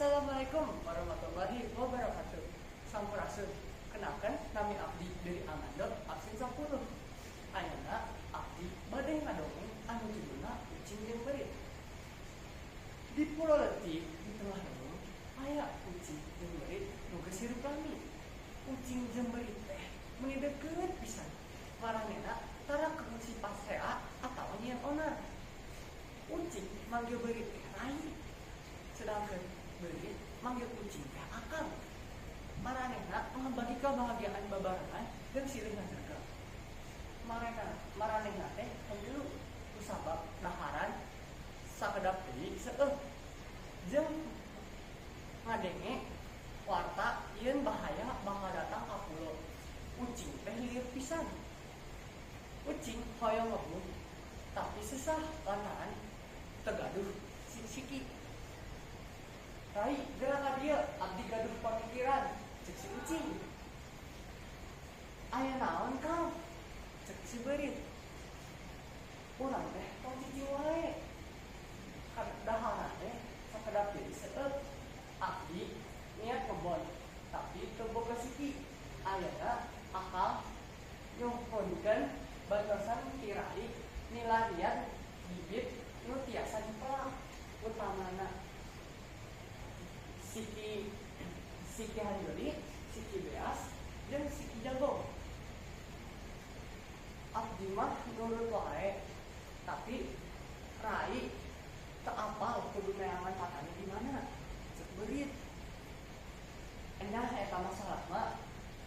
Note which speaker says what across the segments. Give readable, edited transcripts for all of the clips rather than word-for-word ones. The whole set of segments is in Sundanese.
Speaker 1: Assalamualaikum warahmatullahi wabarakatuh. Sampurasun. Kenalkan, nami abdi dari Amando, absen 10. Ayeuna abdi bade ngadongeng anu judulna Ucing jeung Beurit. Di pulau leutik di tengah laut aya ucing jeung beurit nu geus hirup lami. Ucing jeung beurit teh meuni deukeut pisan. Maranehna tara kungsi pasea atawa nyieun onar. Ucing manggil beurit teh rai. Sedangkan beurit manggil ucing teh akang. Maranehna ngabagi kebahagiaan babarengan jeung silih ngajaga. Maranehna teh pemilu kusabab daharan sakedap deui seueuh. Jeung ngadenge warta yen bahaya bakal datang ka pulo. Ucing teh lieur pisan. Ucing hoyong ngebut tapi susah lantaran teu gaduh siki. "Rai, geura ka dieu, abdi gaduh pamikiran," cek si ucing. "Aya naon, Kang?" cek si beurit. "Urang teh tong cicing wae. Daharan teh sakedap deui seueuh. Abdi niat ngebon tapi teu boga siki. Ayeuna akang nyuhunkeun bantosan ti Rai milarian bibit nu tiasa dipelak, utamana siki hanjeli, siki beas, jeung siki jagong. Abdi mah nurut wae, tapi Rai teu apal kudu neangan patani di mana," cek beurit. "Enyah eta masalahna,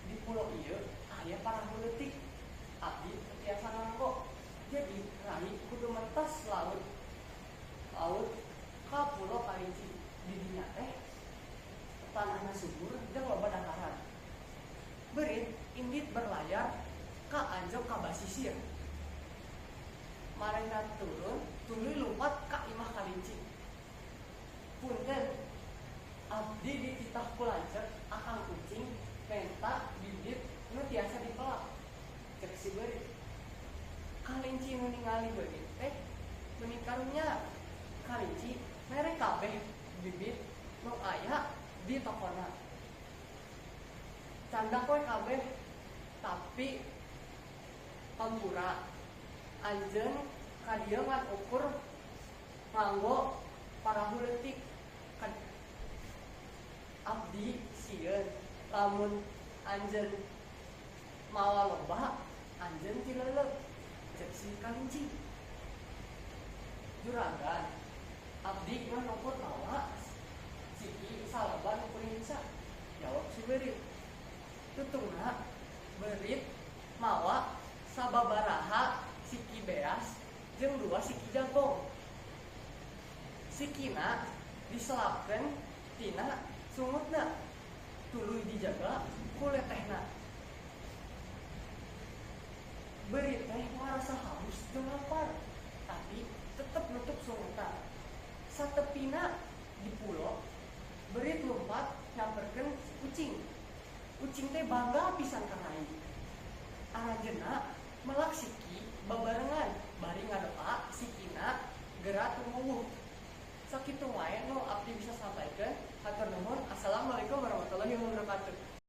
Speaker 1: di pulo ieu aya parahu leutik. Abdi teu tiasa nganggo. Jadi Rai kudu mentas laut ka Pulo Kalinci. Di dinya teh tanahna subur jeung loba daharan." Beurit indit berlayar ka anjog ka basisir. Maranehna turun tuluy lumpat ka imah kalinci. "Punten, abdi dititah ku lanceuk akang ucing menta bibit nu tiasa dipelak," cek si beurit. Kalinci nu ningali beurit teh meuni karunya. Kalinci mere kabeh bibit nu aya di tokona. "Candak we kabeh, tapi hampura, anjeun ka dieu ngan ukur nganggo parahu leutik. Abdi sieun lamun anjeun mawa loba, anjeun tileuleup," cek si kalinci. "Juragan, abdi ngan ukur mawa siki saloba nu kuring bisa," jawab si beurit. Tutungna beurit mawa sababaraha siki beas jeung 2 siki jagong. Sikina diselapkeun tina sungutna, tuluy dijaga ku letehna. Beurit teh ngarasa haus jeung lapar, tapi tetep nutup sungutna. Satepina di pulo, beurit lumpat nyamperkeun ucing. Ucing teh bangga pisan ka rai. Aranjeunna melak siki babarengan bari ngadoa sikina geura tumuwuh. Sakitu wae nu abdi bisa sampaikeun. Hatur nuhun. Assalamualaikum warahmatullahi wabarakatuh.